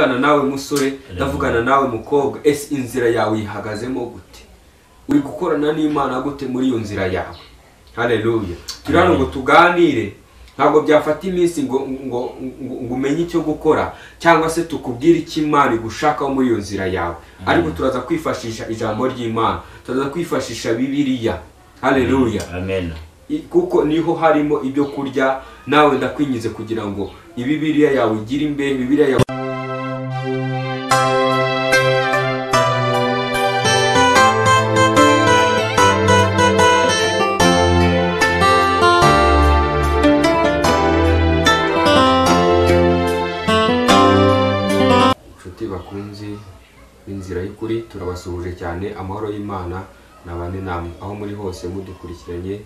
Nawe musore, ndavugana nawe mukobwa, ese inzira yawe ihagazemo gute? Uri gukorana n'Imana gute muri iyo nzira yawe? Haleluya. Turi hano ngo tuganire, ntabwo byafata iminsi ngo ngo ngo umenye icyo gukora cyangwa se tukubwire icyo Imana igushakaho muri iyo nzira yawe, ariko turaza kwifashisha ijambo ry'Imana, turaza kwifashisha Bibiliya. Haleluya. Amen. Kuko niho harimo ibyo kurya. Nawe ndakwinyize kugira ngo Bibiliya yawe igire imbehe, Bibiliya yawe. Inshuti bakunzi b'inzira y'ukuri, turabasuhuje cyane. Amahoro y'Imana nabane namwe aho muri hose mudukurikiranye,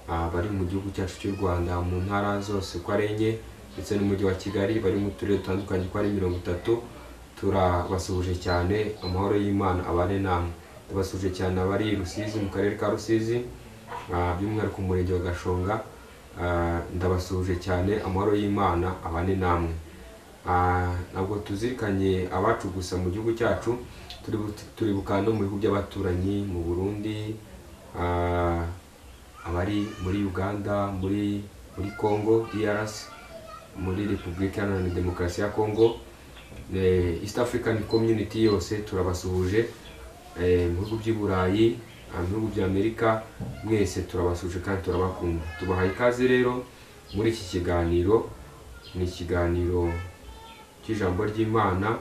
bari mu gihugu cyacu cy'u Rwanda mu ntara zose uko ari enye ndetse n'umujyi wa Kigali, bari mu turere dutandukanye uko ari 30. Turabasuhuje cyane, amahoro y'Imana abane namwe. Ndabasuhuje cyane abari Rusizi, mu karere ka Rusizi, by'umwihariko mu murenge wa Gashonga. Ndabasuhuje cyane, amahoro y'Imana abane namwe. Ntabwo tuzirikanye abacu gusa mu gihugu cyacu, turibuka no mu bihugu by'abaturanyi, mu Burundi, abari muri Uganda, muri Congo DRC, muri Repubulika Iharanira Demokarasi ya Congo, East African Community yose turabasuhuje, mu bihugu by'i Burayi, mu bihugu bya Amerika, mwese turabasuhuje kandi turabakunda. Tubahaye ikaze rero muri iki kiganiro. Ni ikiganiro cy'ijambo ry'Imana,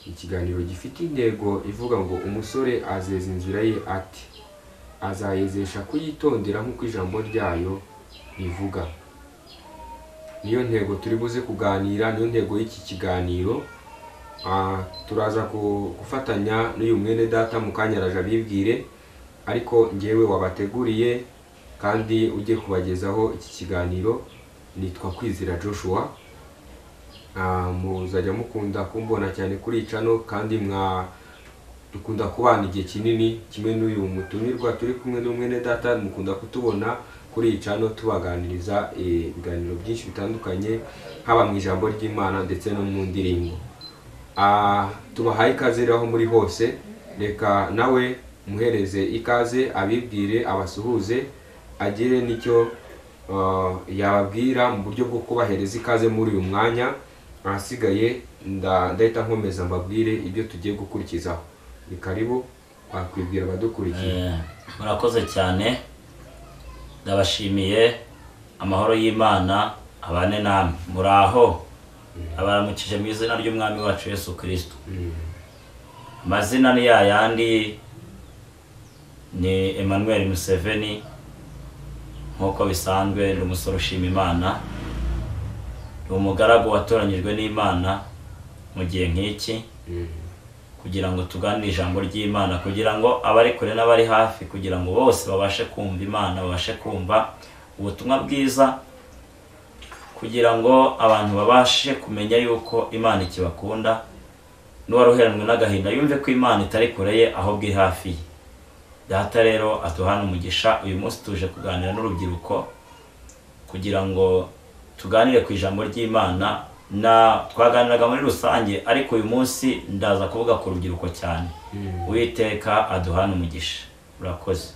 ikiganiro gifite intego ivuga ngo umusore azeza inzira ye ati azayezesha kuyitondera nk'uko ijambo ryayo rivuga. Niyo ntego turi buze kuganira, niyo ntego y'iki kiganiro. Turaza gufatanya n'uyu mwene data mu kanya araje abibwire, ariko njyewe wabateguriye kandi ugiye kubagezaho iki kiganiro nitwa Kwizera Joshua. Muzajya mukunda kumbona cyane kuri channel, kandi mwa dukunda kubana igihe kinini kimwe n'uyu mutumirwa turi kumwe n'umwene data. Mukunda kutubona kuri channel tubaganiriza ibiganiro byinshi bitandukanye, haba mu ijambo ry'Imana ndetse no mu ndirimbo. Tubahaye ikaze rero aho muri hose. Reka nawe muhereze ikaze, abibwire, abasuhuze, agire nicyo yababwira mu buryo bwo kubahereza ikaze muri uyu mwanya. Ahasigaye ndahita nkomeza mbabwire ibyo tugiye gukurikizaho. Ni karibu, wakwibwira abadukurikiye. Murakoze cyane, ndabashimiye. Amahoro y'Imana abane namwe. Muraho, abaramukije mu izina ry'Umwami wacu Yesu Kristo. Amazina ni yayandi, ni Emmanuel Museveni. Nk'uko bisanzwe ndi umusore ushima Imana, ndi umugaragu watoranyijwe n'Imana mu gihe nk'iki kugira ngo tuganire ijambo ry'Imana, kugira ngo abari kure n'abari hafi, kugira ngo bose babashe kumva Imana, babashe kumva ubutumwa bwiza, kugira ngo abantu babashe kumenya yuko Imana ikibakunda, n'uwaruheranwe n'agahinda yumve ko Imana itari kure ye ahubwo iri hafi ye. Data rero aduhana umugisha. Uyu munsi tuje kuganira n'urubyiruko kugira ngo tuganire ku ijambo ry'Imana. Na twaganiraga muri rusange, ariko uyu munsi ndaza kuvuga ku rubyiruko cyane. Uwiteka aduhana umugisha. Murakoze.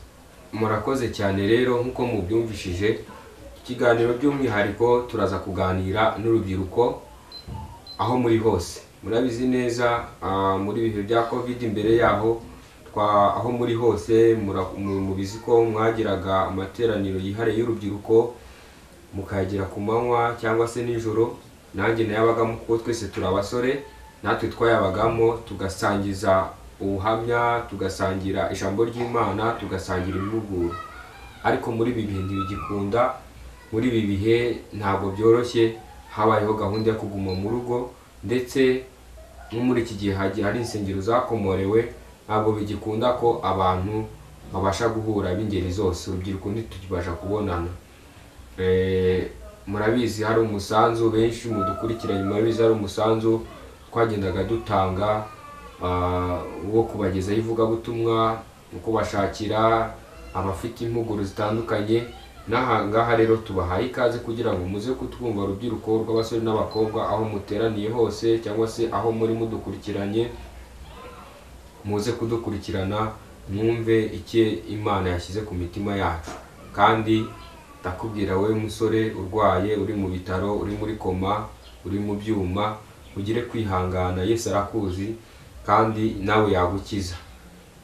Murakoze cyane rero, nkuko mubyumvishije ikiganiro by'umwihariko turaza kuganira n'urubyiruko aho muri hose. Murabizi neza muri bihe bya Covid, imbere yaho aho muri hose mubizi ko mwagiraga amateraniro yihariye y'urubyiruko, mukayagira ku manywa cyangwa se nijoro. Nanjye nayabagamo kuko twese turi abasore, natwe twayabagamo, tugasangiza ubuhamya, tugasangira ijambo ry'Imana, tugasangira impuguro. Ariko muri ibi bihe ntibigikunda, muri ibi bihe ntabwo byoroshye. Habayeho gahunda yo kuguma mu rugo, ndetse no muri iki gihe hagiye hari insengero zakomorewe, ntabwo bigikunda ko abantu babasha guhura b'ingeri zose, urubyiruko ntitubasha kubonana. Murabizi hari umusanzu benshi mudukurikiranye, murabizi hari umusanzu twagendaga dutanga wo kubagezaho ivugabutumwa, kubashakira abafite impuguro zitandukanye. N'aha ngaha rero tubahaye ikaze kugira ngo muze kutwumva, rubyiruko rw'abasore n'abakobwa, aho muteraniye hose cyangwa se aho muri mudukurikiranye, muze kudukurikirana mwumve icyo Imana yashyize ku mitima yacu. Kandi ndakubwira wowe musore urwaye, uri mu bitaro, uri muri koma, uri mu byuma, ugire kwihangana, Yesu arakuzi kandi nawe yagukiza.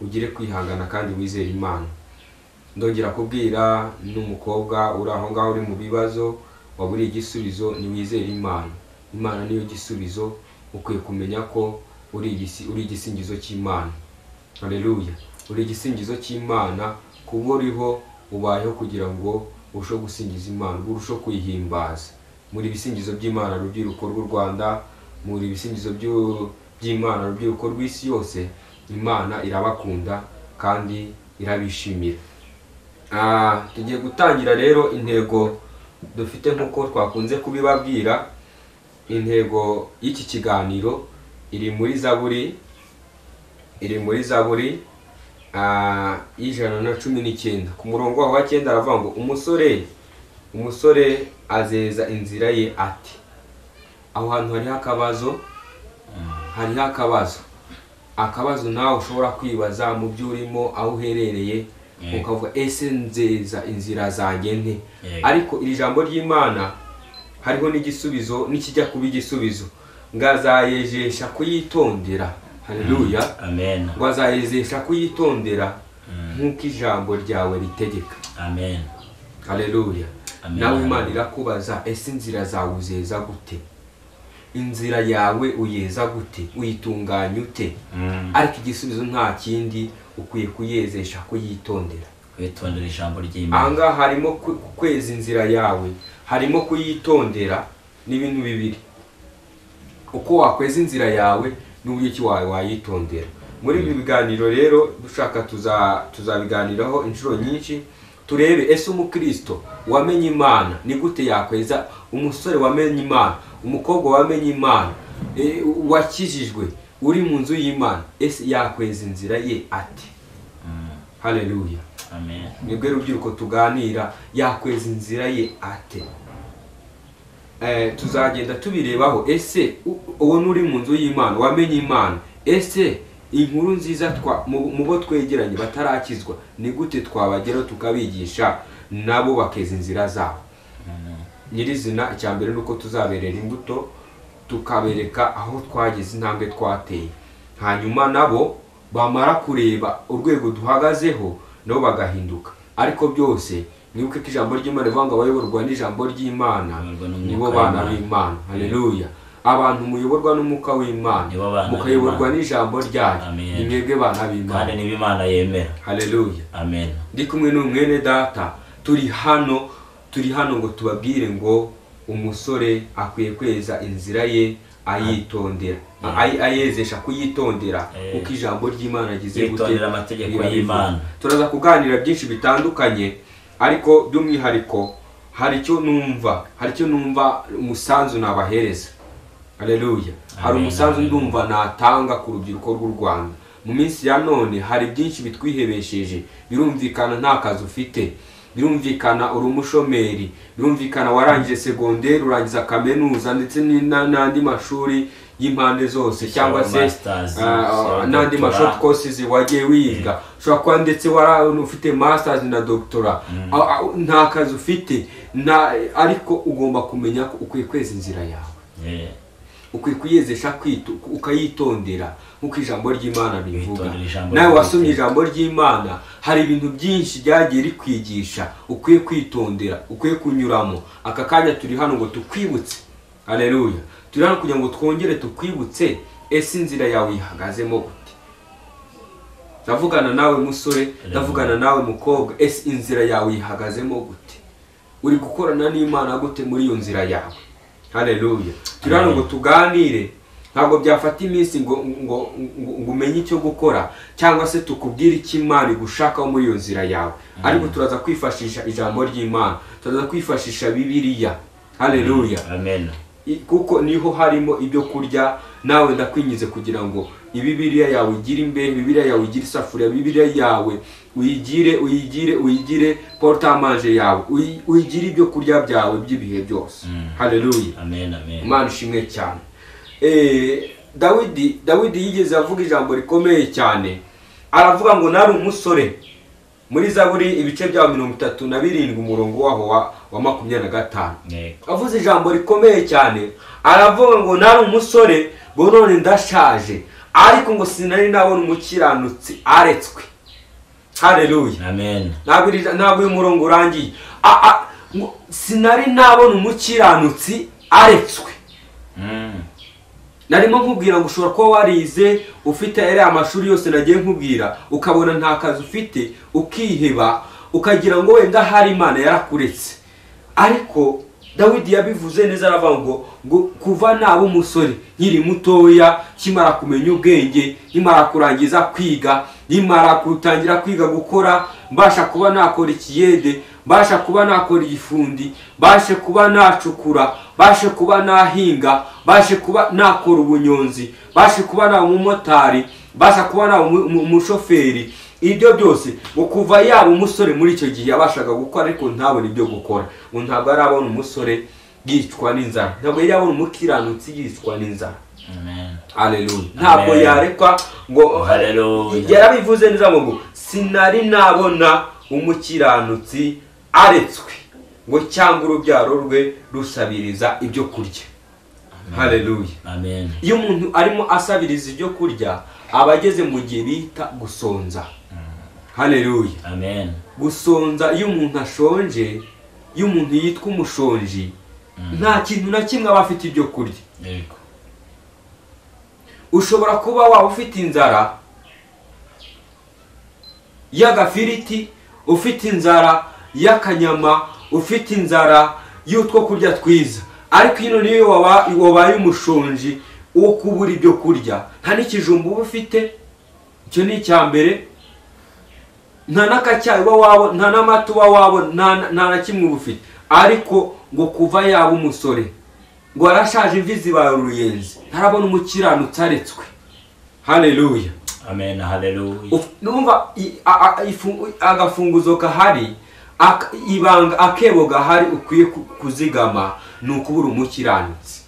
Ugire kwihangana kandi wizere Imana. Ndongera kubwira n'umukobwa uri aho ngaho uri mu bibazo, waburiye igisubizo, niwizere Imana. Imana niyo gisubizo. Ukwiye kumenya ko uri igisingizo cy'Imana. Haleluya. Uri igisingizo cy'Imana, kuba uriho ubayeho kugira ngo urusheho gusingiza Imana, urusheho kuyihimbaza. Muri ibisingizo by'Imana rubyiruko rw'u Rwanda, muri ibisingizo by'Imana rubyiruko rw'isi yose, Imana irabakunda kandi irabishimira. Tugiye gutangira rero intego dufite nk'uko twakunze kubibabwira. Intego y'iki kiganiro iri muri Zaburi, iri muri Zaburi 119 ku murongo wa 9, aravuga ngo umusore azeza inzira ye ati. Aho hantu hariho akabazo, hariho akabazo nawe ushobora kwibaza mu byo urimo, aho uherereye, ukavuga ese nzeza inzira zanjye nte? Ariko iri jambo ry'Imana hariho n'igisubizo, n'ikijya kuba igisubizo. Ngazayejesha kuyitondera. Haleluya. Amen. Ngazayejesha kuyitondera nk'uko ijambo ryawe ritegeka. Amen. Haleluya. Nawe Imana irakubaza, ese inzira zawe uzeza gute? Inzira yawe uyeza gute? Uyitunganya ute? Ariko igisubizo nta kindi, ukwiye kuyezesha kuyitondera. Kwitondera ijambo ry'Imana. Aha ngaha harimo kweza inzira yawe, harimo kuyitondera, n'ibintu bibiri. Uko wakweza inzira yawe n'uburyo ki wayitondera. Muri ibi biganiro rero dushaka tuzabiganiraho inshuro nyinshi, turebe ese umukristo wamenye Imana ni gute yakweza, umusore wamenye Imana, umukobwa wamenye Imana, wakijijwe, uri mu nzu y'Imana, ese yakweza inzira ye ate? Haleluya. Amen. Nibwo rubyiruko tuganira, yakweza inzira ye ate? Tuzagenda tubirebaho. Ese uwo nuri mu nzu y'Imana wamenye Imana, ese inkuru nziza mu bo twegeranye batarakizwa ni gute twabageraho tukabigisha nabo bakeza inzira zabo? Nyirizina icya mbere nuko tuzaberera imbuto, tukabereka aho twageze, intambwe twateye, hanyuma nabo bamara kureba urwego duhagazeho nabo bagahinduka. Ariko byose mwibuke ko ijambo ry'Imana rivuga ngo abayoborwa n'ijambo ry'Imana nibo bana b'Imana. Haleluya. Abantu muyoborwa n'umwuka w'Imana, mukayoborwa n'ijambo ryayo, ni mwebwe bana b'Imana kandi niba Imana yemera. Haleluya. Amen. Ndi kumwe n'umwene data, turi hano ngo tubabwire ngo umusore akwiye kweza inzira ye ayitondera, ayezesha kuyitondera uko ijambo ry'Imana rigize gute, amategeko y'Imana. Turaza kuganira byinshi bitandukanye, ariko by'umwihariko hari icyo numva umusanzu nabahereza. Haleluya. Hari umusanzu ndumva natanga ku rubyiruko rw'u Rwanda. Mu minsi ya none hari byinshi bitwihebesheje. Birumvikana nta kazi ufite, birumvikana uri umushomeri, birumvikana warangije segonderi, urangiza kaminuza ndetse n'andi mashuri y'impande zose, cyangwa se n'andi ma short courses wagiye wiga, ushobora kuba ndetse ufite masters na doctora, nta kazi ufite, ariko ugomba kumenya ko ukwiye kweza inzira yawe, ukwiye kuyezesha ukayitondera nk'uko ijambo ry'Imana rivuga. Nawe wasomye ijambo ry'Imana, hari ibintu byinshi byagiye rikwigisha, ukwiye kwitondera, ukwiye kunyuramo. Aka kanya turi hano ngo tukwibutse. Haleluya. Turi hano kugira ngo twongere tukwibutse, ese inzira yawe ihagazemo gute? Ndavugana nawe musore, ndavugana nawe mukobwa, ese inzira yawe ihagazemo gute? Uri gukorana n'Imana gute muri iyo nzira yawe? Haleluya. Turi hano ngo tuganire. Ntabwo byafata iminsi ngo ngo umenye icyo gukora cyangwa se tukubwire icyo Imana igushakaho muri iyo nzira yawe, ariko turaza kwifashisha ijambo ry'Imana, turaza kwifashisha Bibiliya. Haleluya. Amen. Kuko niho harimo ibyo kurya, Nawe ndakwingize kugira ngo Bibiliya yawe igire imbere, Bibiliya yawe igire isafuriya, Bibiliya yawe uyigire porte-à-manger yawe, uyigire ibyo kurya byawe by'ibihe byose. Haleluya. Amen, amen. Imana ishimwe cyane. Dawidi yigeze avuga ijambo rikomeye cyane, aravuga ngo nari umusore. Muri Zaburi ibice bya 37 umurongo waho wa 25 avuze ijambo rikomeye cyane, aravuga ngo nari umusore ngo none ndashaje, ariko ngo sinari nabona umukiranutsi aretswe. Haleluya. Amen. Ntabwo uyu murongo urangiye. Sinari nabona umukiranutsi aretswe. Narimo nkubwira ngo ushobora kuba warize ufite ere amashuri yose nagiye nkubwira, ukabona nta kazi ufite, ukiheba, ukagira ngo wenda hari Imana yarakuretse. Ariko Dawidi yabivuze neza, aravuga ngo kuva naba umusore nkiri mutoya, nkimara kumenya ubwenge, nkimara kurangiza kwiga, nkimara gutangira kwiga gukora, mbasha kuba nakora ikiyede, mbasha kuba nakora igifundi, mbashe kuba nacukura, mbashe kuba nahinga, mbashe kuba nakora ubunyonzi, mbashe kuba naba umumotari, mbasha kuba naba umushoferi. Ibyo byose ngo kuva yaba umusore muri icyo gihe yabashaga gukora, ariko ntabone ibyo gukora. Ngo ntabwo arabona umusore yicwa n'inzara, ntabwo yari yabona umukiranutsi yicwa n'inzara. Amen. Haleluya. Ntabwo yarekwa ngo haleluya. Yarabivuze neza ngo sinari nabona umukiranutsi aretswe, ngo cyangwa urubyaro rwe rusabiriza ibyo kurya. Haleluya. Amen. Iyo umuntu arimo asabiriza ibyo kurya aba ageze mu gihe bita gusonza. Haleluya. Amen. Gusonza, iyo umuntu ashonje, iyo umuntu yitwa umushonji, nta kintu na kimwe aba afite ibyo kurya. Yego. Ushobora kuba waba ufite inzara y'agafiriti, ufite inzara y'akanyama, ufite inzara y'utwo kurya twiza, ariko ino niyo wabaye umushonji wo kubura ibyo kurya, nta n'ikijumba uba ufite, icyo ni icya mbere, nta n'akacyayi uba wabona, nta n'amata uba wabona, nta na kimwe uba ufite. Ariko ngo kuva yaba umusore ngo arashaje, imvi zibaye uruyenzi, ntarabona umukiranutsi aretswe. Haleluya. Amen. Haleluya. Numva agafunguzo kahari, ibanga akebo gahari ukwiye kuzigama ni ukubura umukiranutsi.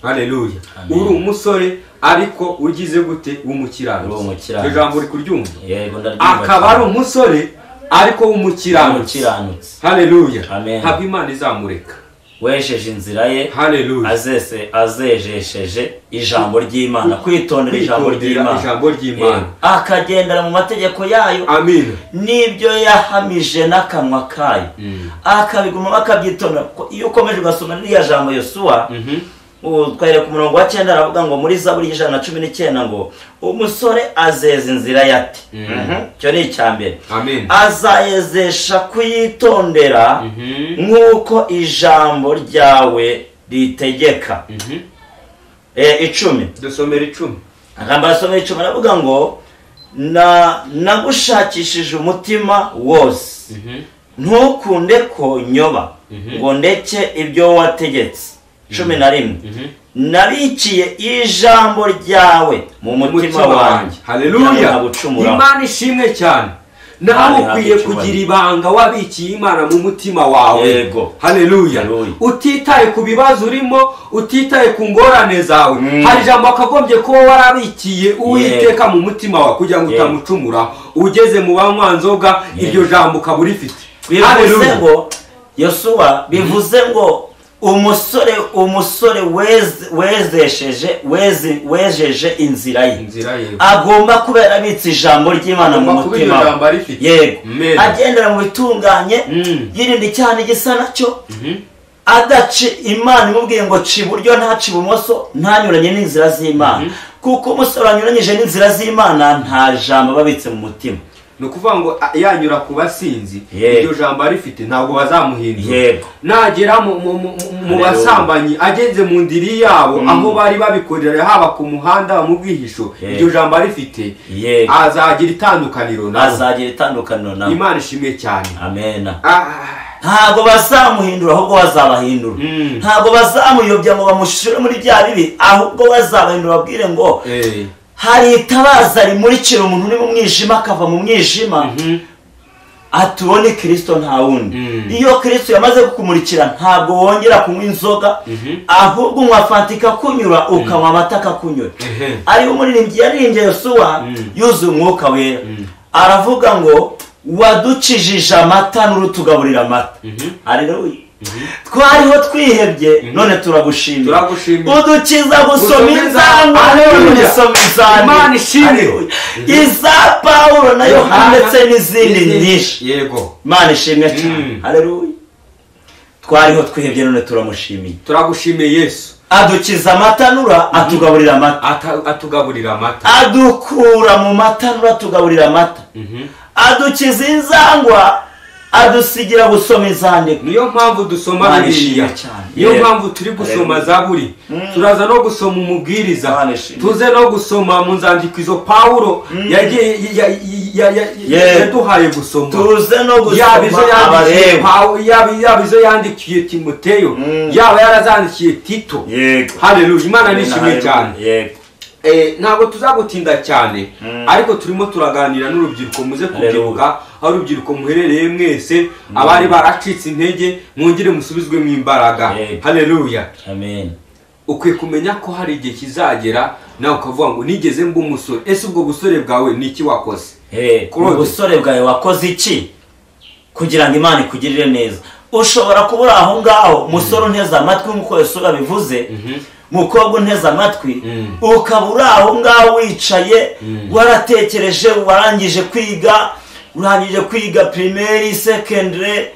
Haleluya. Uri umusore ariko ugize gute w'umukiranutsi. Iryo jambo uri kuryumva? Yego, ndaryumva. Akaba ari umusore ariko w'umukiranutsi. Haleluya. Ntabwo Imana izamureka. Wejeje inzira ye. Haleluya. Azejesheje ijambo ry'Imana, kwitondera ijambo ry'Imana, akagendera mu mategeko yayo. Amen. Nibyo yahamije n'akanwa kayo, akabiguma akabyitondera. Iyo ukomeje ugasoma ririya jambo Yosuwa, twereka umurongo wa 9, aravuga ngo muri Zaburi 119 ngo umusore azeza inzira yate. Cyo ni icya mbere. Azayezesha kuyitondera nk'uko ijambo ryawe ritegeka. 10. Dusomera 10. Akamba asomera 10, aravuga ngo nagushakishije umutima wose, ntukunde ko nyoba ngo ndeke ibyo wategetse. 11. Nabikiye ijambo ryawe mu mutima wanjye. Haleluya. Imana ishimwe cyane. Nawe ukwiye kugira ibanga wabikiye Imana mu mutima wawe. Yego. Haleluya. Utitaye ku bibazo urimo, utitaye ku ngorane zawe, hari ijambo wakagombye kuba warabikiye Uwiteka mu mutima wawe kugira ngo utamucumura. Ugeze mu banywa nzoga, iryo jambo ukaba urifite. Bivuze ngo Yosuwa, bivuze ngo umusore wezesheje wejeje inzira ye, agomba kuba yarabitse ijambo ry'Imana mu mutima. Yego. Agendera mu bitunganye, yirinda icyaha gisa nacyo, adace Imana imubwiye ngo ci iburyo ntaci ibumoso, ntanyuranye n'inzira z'Imana. Kuko umusore anyuranyije n'inzira z'Imana nta jambo babitse mu mutima. Ni ukuvuga ngo yanyura ku basinzi, iryo jambo arifite ntabwo bazamuhindura. Nagera mu basambanyi, ageze mu ndiri yabo aho bari babikorera, haba ku muhanda mu bwihisho, iryo jambo arifite, azagira itandukaniro nabo. Azagira itandukaniro nabo. Imana ishimwe cyane. Amen. Ntabwo bazamuhindura, ahubwo bazabahindura. Ntabwo bazamuyobya ngo bamushyire muri bya bibi, ahubwo bazabahindura babwire ngo hari itabaza rimurikira umuntu uri mu mwijima akava mu mwijima, atubone Kristo nta wundi. Iyo Kristo yamaze kukumurikira ntabwo wongera kunywa inzoga, ahubwo unywa fanta ikakunyura, ukanywa amata akakunyura. Ariwe umuririmbyi yaririmbye Yosuwa yuzuye umwuka wera, aravuga ngo wadukijije amata n'urutugaburira amata. Haleluya. Twariho twihebye, none turagushimira. Udukiza gusoma inzandiko, Imana ishimwe, iza Pawulo na Yohana ndetse n'izindi nyinshi. Yego, Imana ishimwe cyane. Haleluya. Twariho twihebye, none turamushimiye. Turagushimiye Yesu. Adukiza amatanura, atugaburira amata. Atugaburira amata. Adukura mu matanura, atugaburira amata. Adukiza inzangwa, adusigira gusoma inzandiko. Niyo mpamvu dusoma Bibiliya, niyo mpamvu turi gusoma Zaburi, turaza no gusoma umubwiriza, tuze no gusoma mu nzandiko izo Pawulo yaduhaye gusoma, tuze no gusoma yaba izo yandikiye Timoteyo, yaba yarazandikiye Tito. Haleluya, Imana nishimwe cyane. Ntabwo tuzagutinda cyane, ariko turimo turaganira n'urubyiruko. Muze kubyibuka aho urubyiruko muherereye mwese, abari baracitse intege mwongere musubizwe mu imbaraga. Haleluya, amen. Ukwiye kumenya ko hari igihe kizagera nawe ukavuga ngo nigeze mba umusore. Ese ubwo busore bwawe ni iki wakoze? Ubusore bwawe wakoze iki kugira ngo Imana ikugirire neza? Ushobora kubura aho ngaho, musore unteze amatwi nk'uko Yesu abivuze, mukobwa unteze amatwi, ukaba uri aho ngaho wicaye, waratekereje, warangije kwiga, urangije kwiga primaire, secondary,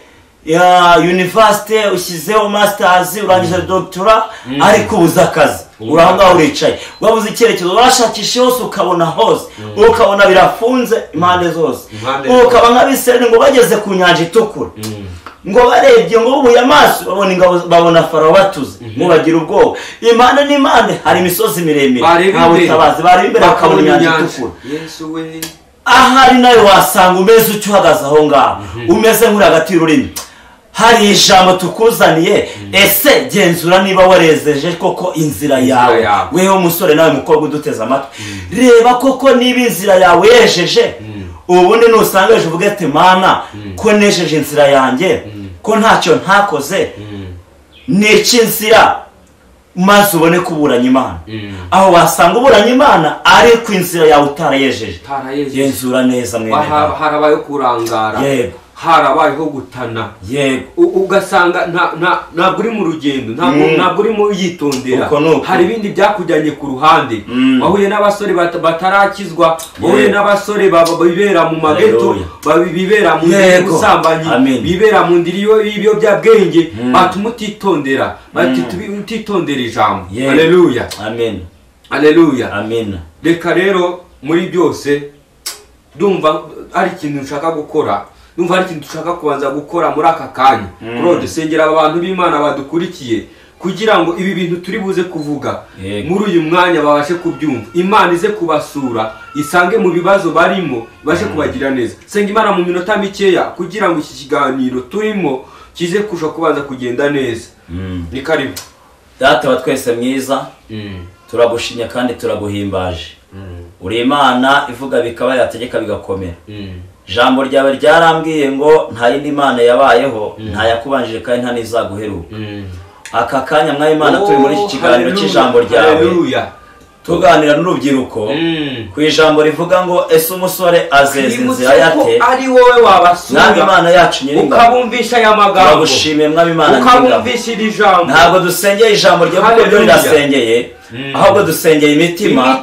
ya university, ushyizeho masters, urangije doctora, ariko ubuze akazi. Uri aho ngaho uricaye, wabuze icyerekezo, warashakisha hose ukabona hose, ukabona birafunze impande zose, ukaba nk'Abisirayeli ngo bageze ku nyanja itukura, ngo barebye ngo bubuye amaso babona ingabo, babona Farawo batuze, ngo bagira ubwoba. Impande n'impande hari imisozi miremire, nta butabazi, bareba imbere bakabona inyanja itukura. Ahari nawe wasanga umeze utyo, uhagaze aho ngaho umeze nk'uri hagati y'ururimi. Hari ijambo tukuzaniye, ese genzura niba warezeje koko inzira yawe. Weho musore nawe mukobwa uduteze amatwi, reba koko niba inzira yawe yejeje. Ubundi nusanga ejo uvuge ati Mana, ko nejeje inzira yanjye, ko ntacyo ntakoze, n'iki nzira, maze ubone kuburanya Imana. Aho wasanga uburanya Imana ariko inzira yawe utarayejeje. Genzura neza mwene. Harabayeho kurangara, harabayeho gutana, ugasanga ntabwo uri mu rugendo, ntabwo urimo uyitondera. Hari ibindi byakujyanye ku ruhande, wahuye n'abasore batarakizwa, wahuye n'abasore bibera mu mageto, bibera mu ndiri y'ubusambanyi, bibera mu ndiri y'ibiyobyabwenge, batuma utitondera, utitondera ijambo. Haleluya, amen. Haleluya, amen. Reka rero muri byose ndumva ari ikintu nshaka gukora, numva ari ikintu dushaka kubanza gukora muri aka kanya. Claude, sengera aba bantu b'Imana badukurikiye kugira ngo ibi bintu turi buze kuvuga muri uyu mwanya babashe kubyumva. Imana ize kubasura, isange mu bibazo barimo, ibashe kubagira neza. Senga Imana mu minota mikeya kugira ngo iki kiganiro turimo kize kuja kubanza kugenda neza. Ni karibu. Data wa twese mwiza, turagushimye kandi turaguhimbaje. Uri Imana ivuga bikaba, yategeka bigakomera. Jambo ryawe ryarambwiye ngo nta yindi Mana yabayeho, nta yakubanjije kandi nta n'izaguheruka. Aka kanya mwa Imana turi muri iki kiganiro cy'ijambo ryawe, tuganira n'urubyiruko ku ijambo rivuga ngo ese umusore azeza inzira yate, ari wowe wabasura. Mwami Imana yacu nyiringabo, ukabumvisha aya magambo, turagushimiye Mwami Imana nyiringabo, ukabumvisha iri jambo. Ntabwo dusengeye ijambo ryawe kuko ryo rirasengeye, ahubwo dusengeye imitima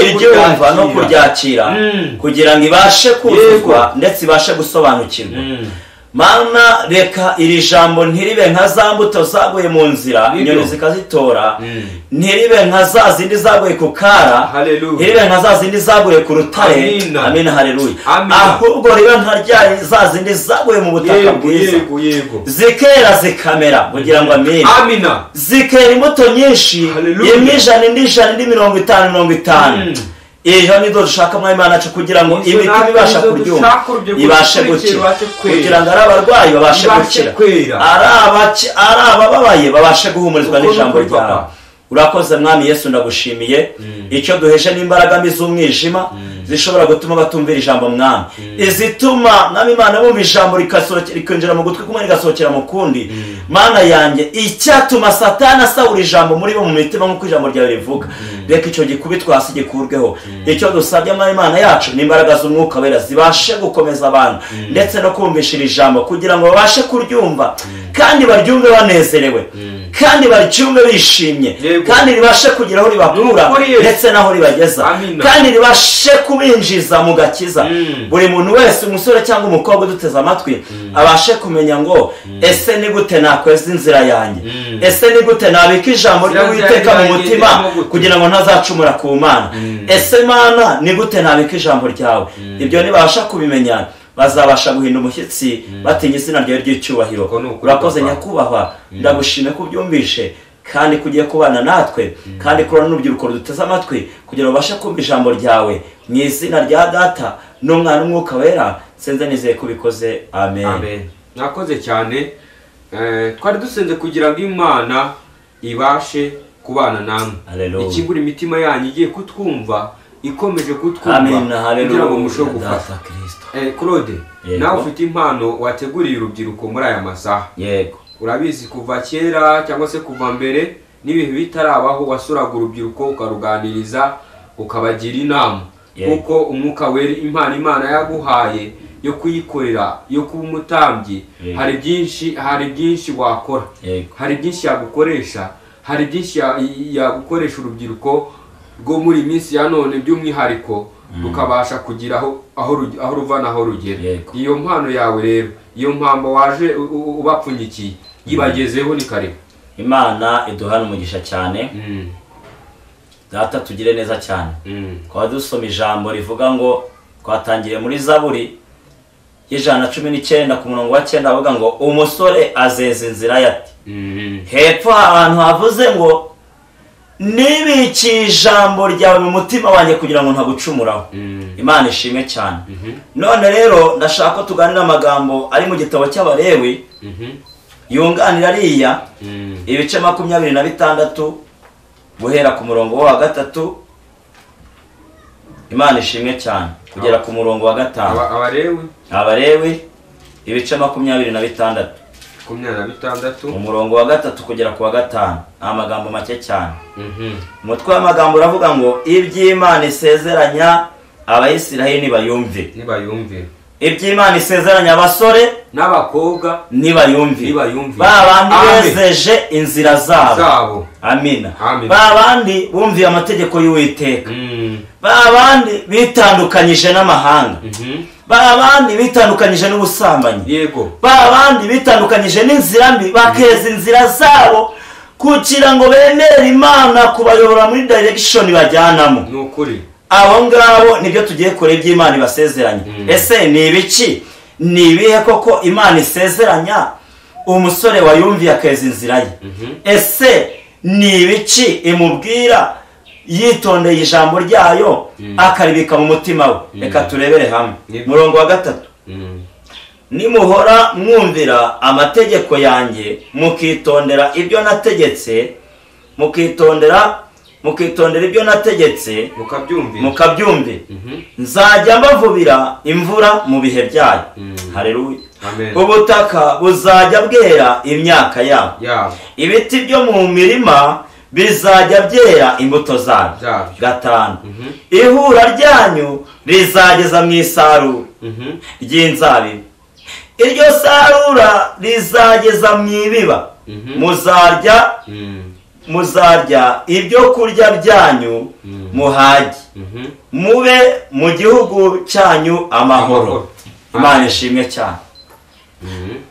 iryumva no kuryakira, kugira ngo ibashe kuzuzwa ndetse ibashe gusobanukirwa. Mana, reka iri jambo ntiribe nka za mbuto zaguye mu nzira inyoni zikazitora, ntiribe nka za zindi zaguye ku kara, ntiribe nka za zindi zaguye ku rutare. Amina, haleluya. Ahubwo ribe nka za zindi zaguye mu butaka bwiza, zikera zikamera, kugira ngo amina, zikera imbuto nyinshi, imwe ijana, indi ijana, indi 50, 50. Ejo nizo dushaka mwami Imana yacu kugira ngo imitima ibasha kuryumva ibashe gukira, kugira ngo ari abarwayi babashe gukira, ari abababaye babashe guhumurizwa n'ijambo ryawe. Urakoze mwami Yesu, ndagushimiye. Icyo duheshe n'imbaraga mbi z'umwijima zishobora gutuma batumvira ijambo mwami, izituma mwami Imana bumva ijambo rikinjira mu gutwi kumwe rigasohokera mu kundi. Mana yanjye, icyatuma Satani asahura ijambo muri bo mu mitima nk'uko ijambo ryawe rivuga, reka icyo gikubitwa hasi gikurweho. Icyo dusabye mwami Imana yacu ni imbaraga z'umwuka wera zibashe gukomeza abantu ndetse no kumvisha iri jambo kugira ngo babashe kuryumva kandi baryumve banezerewe, kandi baryumve bishimye, kandi ribashe kugira aho ribakura ndetse n'aho ribageza, kandi ribashe kubinjiza mu gakiza. Buri muntu wese, umusore cyangwa umukobwa uduteze amatwi, abashe kumenya ngo ese ni gute nakweza inzira yanjye, ese ni gute nabika ijambo ry'Uwiteka mu mutima kugira ngo ntazacumura ku Mana, ese Mana ni gute nabika ijambo ryawe. Ibyo nibasha kubimenya bazabasha guhinda umushyitsi batinya izina ryawe ry'icyubahiro. Urakoze nyakubahwa, ndagushimye ko ubyumvishe kandi kugiye kubana natwe, kandi kurana n'urubyiruko ruduteze amatwi kugira ngo babashe kumva ijambo ryawe. Mu izina rya Data n'Umwana n'Umwuka Wera nsenze nizeye ko ubikoze, amen. Amen. Mwakoze cyane. Twari dusenze kugira ngo Imana ibashe kubana namwe, ikingura imitima yanyu igiye kutwumva, ikomeje kutwumva kugira ngo mushobore gufasha. Claude, nawe ufite impano wateguriye urubyiruko muri aya masaha. Yego. Urabizi kuva kera cyangwa se kuva mbere n'ibihe bitarabaho wasuraga urubyiruko ukaruganiriza ukabagira inama, kuko umwuka wera impano Imana yaguhaye yo kuyikorera, yo kuba umutambyi, hari byinshi wakora, hari byinshi yagukoresha, hari byinshi yagukoresha urubyiruko rwo muri minsi ya none by'umwihariko rukabasha kugira aho ruva naho rugera. Iyo mpano yawe rero, iyo mpambo waje ubapfunyikiye, yibagezeho ni kare. Imana iduhana umugisha cyane. Data tugire neza cyane. Twaba dusoma ijambo rivuga ngo twatangiriye muri Zaburi y'119 ku murongo wa 9 avuga ngo umusore azeza inzira yati. Hepfo ahantu havuze ngo nibikiye ijambo ryawe mu mutima wanjye kugira ngo ntagucumuraho. Imana ishimwe cyane. None rero ndashaka ko tuganira amagambo ari mu gitabo cy'Abalewi yunganira ariya ibice 26 guhera ku murongo wa 3. Imana ishimwe cyane kugera ku murongo wa 5. Abalewi ibice 26 umurongo wa 3 kugera ku wa 5. Amagambo make cyane. Umutwe w'amagambo uravuga ngo iby'Imana isezeranya Abayisiraheli nibayumve. Iby'Imana isezeranya abasore n'abakobwa nibayumve. Ba bandi bezeje inzira zabo. Amina. Ba bandi bumviye amategeko y'Uwiteka. Ba bandi bitandukanyije n'amahanga. Ba bandi bitandukanyije n'ubusambanyi. Yego. Ba bandi bitandukanyije n'inzira mbi, bakeza inzira zabo kugira ngo bemere Imana kubayobora muri direction bajyanamo. Nukuri. Abo ngabo nibyo tugiye kure iby'Imana ibasezeranya. Ese ni ibiki? Ni ibihe koko Imana isezeranya umusore wayumviye akeza inzira ye? Ese ni ibiki imubwira yitondeye ijambo ryayo akaribika mu mutima we? Reka turebere hamwe. Murongo wa 3. Nimuhora mwumvira amategeko yanjye mukitondera ibyo nategetse, mukitondera ibyo nategetse mukabyumvira, nzajya mbavubira imvura mu bihe byayo. Haleluya. Ubutaka buzajya bwera imyaka yabo, ibiti byo mu mirima bizajya byera imbuto zabyo. 5. Ihura ryanyu rizageza mu isarura ry'inzabibu, iryo sarura rizageza mu ibiba. Muzarya ibyo kurya byanyu muhage, mube mu gihugu cyanyu amahoro. Imana ishimwe cyane.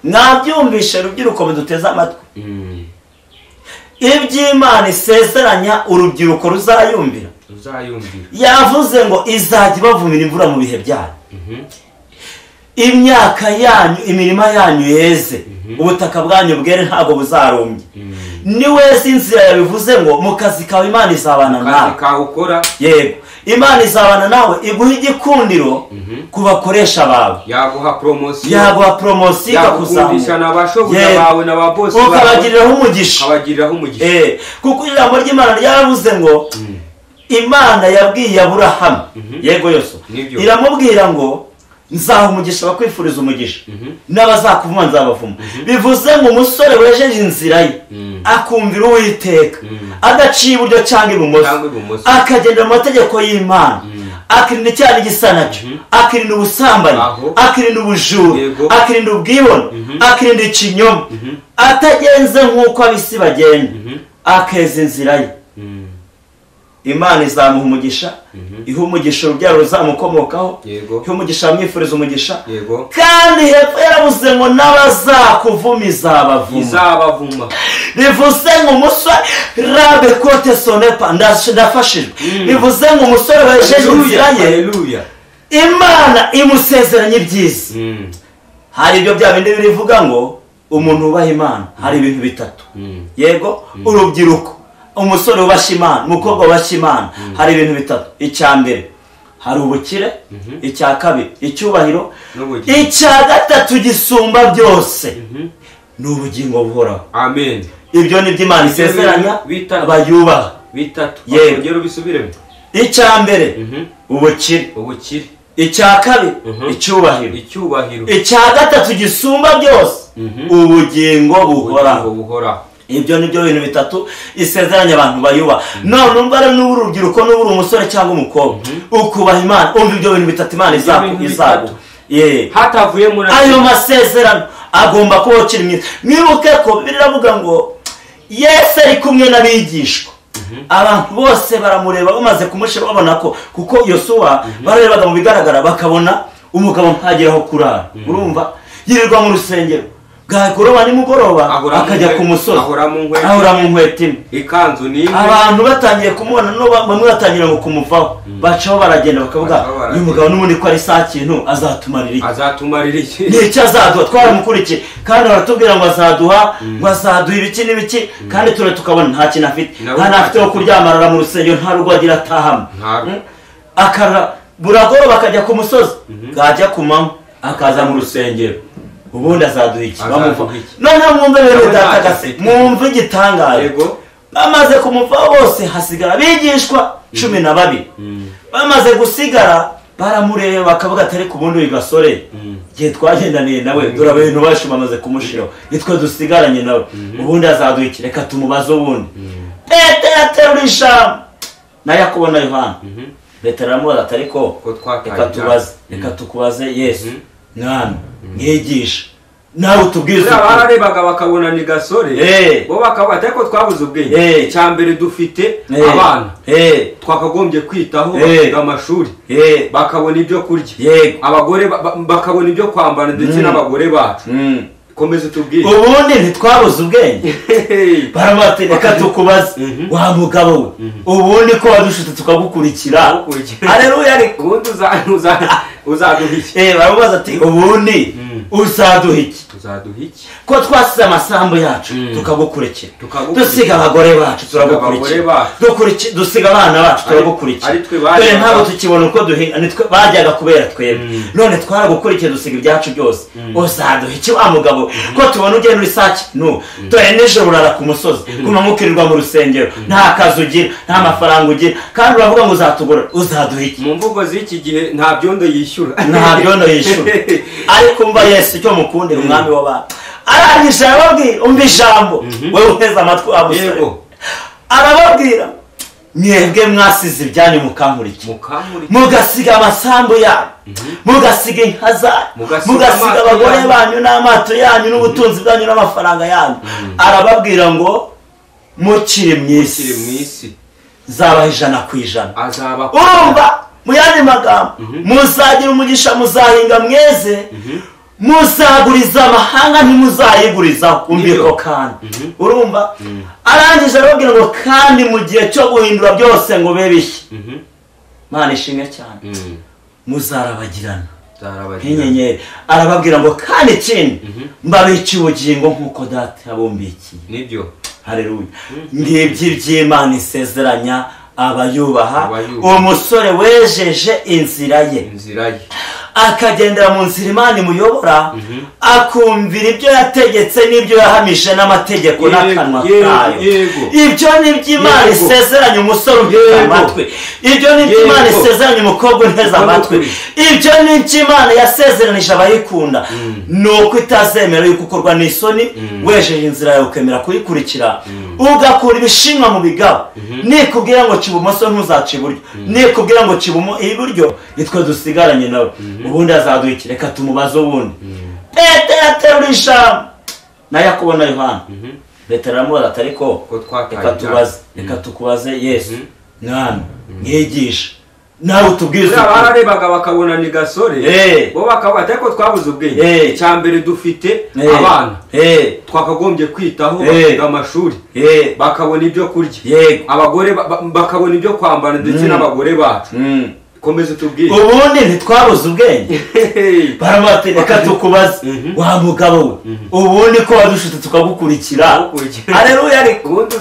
Mwabyumvishe rubyiruko muduteze amatwi. Iby'Imana isezeranya urubyiruko ruzayumvira. Yavuze ngo izajya ibavumira imvura mu bihe byayo, imyaka yanyu, imirima yanyu yeze, ubutaka bwanyu bwere ntabwo buzarumbye. Niweza inzira yabivuze ngo mu kazi kawe Imana izabana nawe. Yego, Imana izabana nawe iguha igikundiro ku bakoresha bawe, yaguha promotion, yaguha promotion, ikakuzamura n'abashoboye bawe n'ababosi bawe, ukabagiriraho umugisha, ukabagiriraho umugisha. Kuko ijambo ry'Imana ryaravuze ngo Imana yabwiye Aburahamu, yego Yosu, iramubwira ngo nzaha umugisha abakwifuriza umugisha n'abazakuvuma nzabavuma. Bivuze ngo umusore wejeje inzira ye akumvira Uwiteka, adaciye iburyo cyangwa ibumoso, akagenda mu mategeko y'Imana, akirinda icyaha n'igisa nacyo, akirinda ubusambanyi, akirinda ubujura, akirinda ubwibone, akirinda ikinyoma, atagenze nk'uko ab'isi bagenda, akeza inzira ye. Imana izamuha umugisha, iha umugisha urubyaro ruzamukomokaho, iha umugisha amwifuriza umugisha. Kandi hepfo yaravuze ngo n'abazakuvuma izabavuma. Bivuze ngo umusore rabe kote sonepa, ndafashijwe. Bivuze ngo umusore wejeje inzira ye, Imana imusezeranye ibyiza. Hari ibyo bya bindi birivuga ngo umuntu wubaha Imana hari ibintu bitatu. Yego, urubyiruko, umusore wubashye Imana, umukobwa wubashye Imana, hari ibintu bitatu. Icya mbere hari ubukire, icya kabiri icyubahiro, icya gatatu gisumba byose ni ubugingo buhoraho. Amen. Ibyo ni byo Imana isezeranya abayubaha. Bitatu. Yego, bisubiremo. Icya mbere ubukire, icya kabiri icyubahiro, icya gatatu gisumba byose ubugingo buhoraho. Ibyo ni byo bintu bitatu isezeranya abantu bayubaha. None umva rero n'ubu urubyiruko, n'ubu uri umusore cyangwa umukobwa, ukubaha Imana, umva ibyo bintu bitatu Imana izaguha. Hatavuye muri ayo masezerano agomba kuba ukiri mwiza. Mwibuke ko Bibiliya iravuga ngo Yesu ari kumwe n'abigishwa, abantu bose baramureba bamaze kumushira babona ko, kuko Yosuwa bararebaga mu bigaragara bakabona umugabo ntagera aho kurara. Urumva yirirwa mu rusengero, bwagoroba nimugoroba akajya ku musozi, ahora mu nkweto imwe, ikanzu ni imwe. Abantu batangiye kumubona, no bamwe batangira ngo kumuvaho, bacaho baragenda bakavuga uyu mugabo n'ubundi ko ari saa kintu azatumarira iki, azatumarira iki, n'icyo azaduha, twaramukurikiye kandi baratubwira ngo azaduha, ngo azaduha ibiki n'ibiki, kandi ture tukabona nta kintu afite, nta nafite ho kuryamarara mu rusengero, nta rugo agira atahamo, akara buragoroba akajya ku musozi, bwajya ku manywa akaza mu rusengero, ubundi azaduha iki? Noneho mwumve rero data, mwumve igitangaje. Bamaze kumuvaho bose hasigara abigishwa 12. Bamaze gusigara baramureba bakavuga ati ariko ubundi uyu gasore igihe twagendaniye nawe dore abantu bacu bamaze kumushiraho, nitwe dusigaranye nawe, ubundi azaduha iki? Reka tumubaze ubundi. Petero aterura ijambo na Yakobo na Yohana. Petero aramubaza ati ariko reka tubaze, reka tukubaze Yesu Mwami, mwigisha, nawe utubwize. Bararebaga bakabona ni gasore, bo bakavuga ati ko twabuze ubwenge. Icya mbere dufite abana twakagombye kwitaho, bakiga amashuri, bakabona ibyo kurya, abagore bakabona ibyo kwambara, ndetse n'abagore bacu. Komeza utubwire. Ubundi ntitwabuze ubwenge. Baramubaza reka tukubaze wa mugabo we, ubundi ko wadushutse tukagukurikira. Haleluya. Ariko ubundi uzaduha iki? Baramubaza ati ubundi uzaduha iki? Uzaduha iki? Ko twasize amasambu yacu tukagukurikira, dusiga abagore bacu turagukurikira, dusiga abana bacu turagukurikira, dore ntabwo tukibona uko duhinga, nitwe bajyaga kubera twebwe, none twaragukurikiye dusiga ibyacu byose, uzaduha iki wa mugabo? Ko tubona ugenda uri saki no, dore nijoro urara ku musozi, kumanywa ukirirwa mu rusengero, nta kazi ugira, nta mafaranga ugira, kandi uravuga ngo uzatugura, uzaduha iki? Mu mvugo z'iki gihe nta byondo yishyura, nta byondo yishyura. Ariko umva Yesu icyo mukundira, umwami w'abantu, arangije arababwira, umva ijambo wewe uteze amatwi wa musore, arababwira mwebwe mwasize ibyanyu mukankurikira, mugasiga amasambu yanyu, mugasiga inka zanyu, mugasiga abagore banyu n'amato yanyu n'ubutunzi bwanyu n'amafaranga yanyu. Arababwira ngo mukiri mu isi nzabaha 100%. Urumva mu yandi magambo, muzagira umugisha, muzahinga mweze, muzaguriza amahanga ntimuzayigurizaho. Umva kandi urumva arangije arababwira ngo kandi mu gihe cyo guhindura byose ngo be bishya. Mana ishimwe cyane, muzarabagirana nk'inyenyeri. Arababwira ngo kandi ikindi mbabikiye ubugingo nk'uko data yabumbikiye. Nibyo. Haleluya. Ngibyo iby'Imana isezeranya abayubaha. Umusore wejeje inzira ye, akagendera mu nzira Imana imuyobora, akumvira ibyo yategetse n'ibyo yahamije n'amategeko n'akanwa kayo. Ibyo ni iby'Imana isezeranya umusore unteze amatwi. Ibyo ni iby'Imana isezeranya umukobwa unteze amatwi. Ibyo ni iby'Imana yasezeranije abayikunda. Ni uko itazemera yuko ukorwa n'isoni, wejeje inzira yawe ukemera kuyikurikira, ugakura ibishimwa mu bigabo. Nikubwira ngo ca ibumoso ntuzaca iburyo, nikubwira ngo ca iburyo nitwe dusigaranye nawe. Ubundi azaduha iki? Reka tumubaze ubundi. Petero aterura ijambo na Yakobo na Yohana. Petero aramubaza ati ariko reka tubaze, reka tukubaze Yesu Mwami, mwigisha, nawe utubwize. Bararebaga bakabona ni gasore, bo bakavuga ati ariko twabuze ubwenge. Icya mbere dufite abana twakagombye kwitaho, bakiga amashuri, bakabona ibyo kurya, abagore bakabona ibyo kwambara, ndetse n'abagore bacu. Komeza utubwire. Ubundi ntitwabuze ubwenge. Baramubaza reka tukubaze wa mugabo we, ubundi ko wadushutse tukagukurikira. Haleluya. Ariko ubundi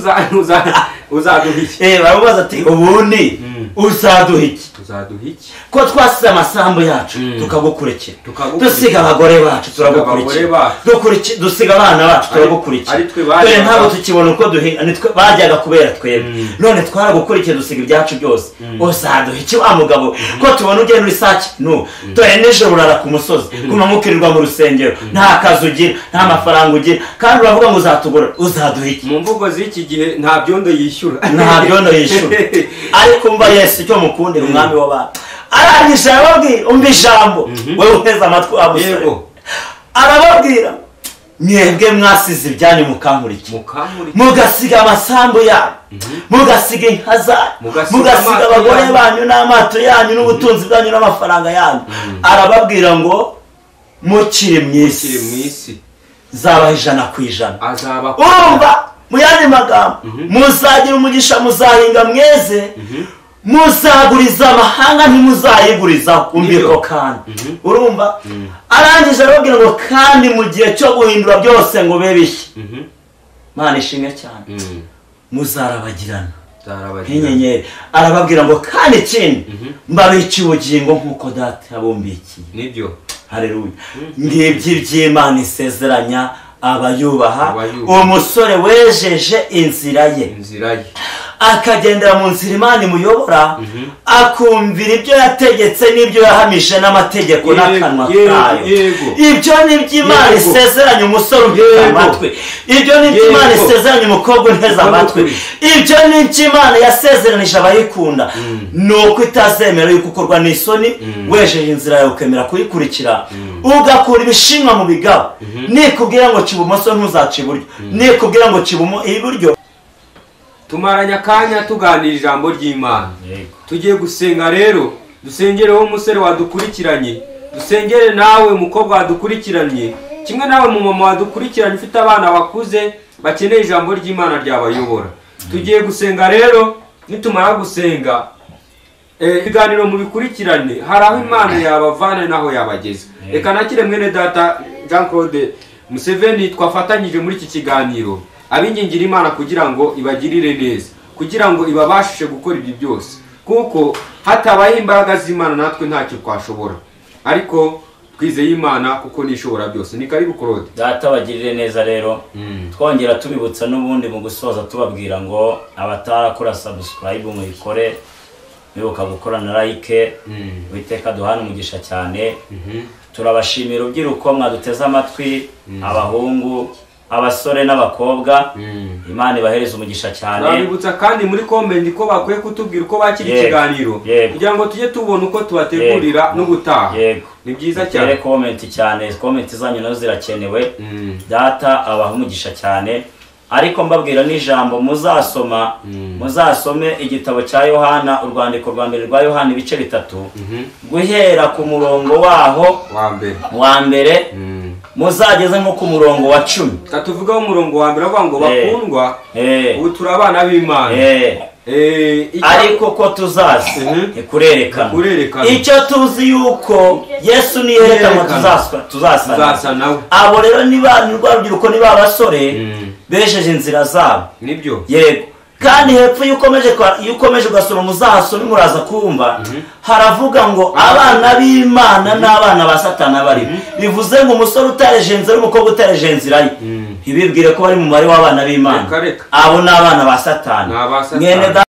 uzaduha iki? Baramubaza ati ubundi uzaduha iki? Uzaduha iki ko twasize amasambu yacu tukagukurikira, dusiga abagore bacu turagukurikira, dusiga abana bacu turagukurikira, dore ntabwo tukibona uko duhinga, nitwe bajyaga kubera twebwe, none twaragukurikiye dusiga ibyacu byose. Uzaduha iki wa mugabo ko tubona ugenda uri saki no dore nijoro urara ku musozi, kumanywa ukirirwa mu rusengero, nta kazi ugira, nta mafaranga ugira, kandi uravuga ngo uzatugura. Uzaduha iki? Mu mvugo z'iki gihe nta byondo yishyura, nta byondo yishyura. Ariko mba Yesu icyo mukundira umwami w'abantu, arangije arababwira, umva ijambo wewe uteze amatwi wa musore, arababwira mwebwe mwasize ibyanyu mukankurikira, mugasiga amasambu yanyu, mugasiga inka zanyu, mugasiga abagore banyu n'amato yanyu n'ubutunzi bwanyu n'amafaranga yanyu. Arababwira ngo mukiri mu isi zabaha 100%. Urumva mu yandi magambo, muzagira umugisha, muzahinga mweze, muzaguriza amahanga ntimuzayigurizaho. Umva kandi urumva arangije arababwira ngo kandi mu gihe cyo guhindura byose ngo be bishya. Mana ishimwe cyane. Muzarabagirana nk'inyenyeri. Arababwira ngo kandi ikindi mbabica ubugingo nk'uko Data yabumbikiye. Nibyo. Haleluya. Ngibyo iby'Imana isezeranya abayubaha. Umusore wejeje inzira ye, akagendera mu nzira Imana imuyobora, akumvira ibyo yategetse n'ibyo yahamije n'amategeko n'akanwa kayo. Ibyo ni iby'Imana isezeranya umusore unteze amatwi. Ibyo ni iby'Imana isezeranya umukobwa unteze amatwi. Ibyo ni iby'Imana yasezeranije abayikunda. Ni uko itazemera yuko ukorwa n'isoni, wejeje inzira yawe ukemera kuyikurikira, ugakura ibishimwa mu bigabo. Nikubwira ngo ca ibumoso ntuzaca iburyo, nikubwira ngo ca iburyo. Tumaranye akanya tuganira ijambo ry'Imana. Tugiye gusenga rero, dusengere wowe umusore wadukurikiranye, dusengere nawe mukobwa wadukurikiranye, kimwe nawe mumama wadukurikiranye ufite abana bakuze bakeneye ijambo ry'Imana ryabayobora. Tugiye gusenga rero, nitumara gusenga ibiganiro mubikurikirane, hari aho Imana yabavana naho yabageza. Reka nakire mwene data Jean Claude Museveni twafatanyije muri iki kiganiro, abingingira Imana kugira ngo ibagirire neza, kugira ngo ibabashishe gukora ibi byose, kuko hatabaye imbaraga z'Imana natwe ntacyo twashobora, ariko twizeye Imana kuko nishobora byose. Ni karibu Claude. Data bagirire neza rero. Twongera tubibutsa n'ubundi mu gusoza tubabwira ngo abatarakora subscribe muyikore, mwibuka gukora na like. Uwiteka duhana umugisha cyane. Turabashimira urubyiruko mwaduteze amatwi, abahungu, abasore n'abakobwa. Imana ibahereze umugisha cyane. Turabibutsa kandi muri comment ko bakwiye kutubwira uko bakira ikiganiro, kugira ngo tujye tubona uko tubategurira n'ubutaha. Ni byiza cyane. Comment cyane, comment zanyu nazo zirakenewe. Data abaha umugisha cyane. Ariko mbabwira n'ijambo muzasoma, muzasome igitabo cya Yohana, urwandiko rwa mbere rwa Yohana ibice 3, guhera ku murongo waho wa mbere muzageze nko ku murongo wa 10. Katuvugaho umurongo wa mbere avuga ngo bakundwa, ubu turi abana b'Imana, Ariko ko tuzaza ntikurerekana. Icyo tuzi yuko Yesu niyerekana tuzasa nawe. Abo rero niba ni rwa rubyiruko, niba abasore bejeje inzira zabo. Nibyo. Yego. Kandi hepfo iyo ukomeje ugasoma, muzahasome muraza kumva, haravuga ngo abana b'Imana n'abana ba Satani bari. Bivuze ngo umusore utareje inzira n'umukobwa utareje inzira ye, ntibibwire ko bari mu mubare w'abana b'Imana. Reka, reka. Abo ni abana ba Satani. Ni aba Satani. Mwene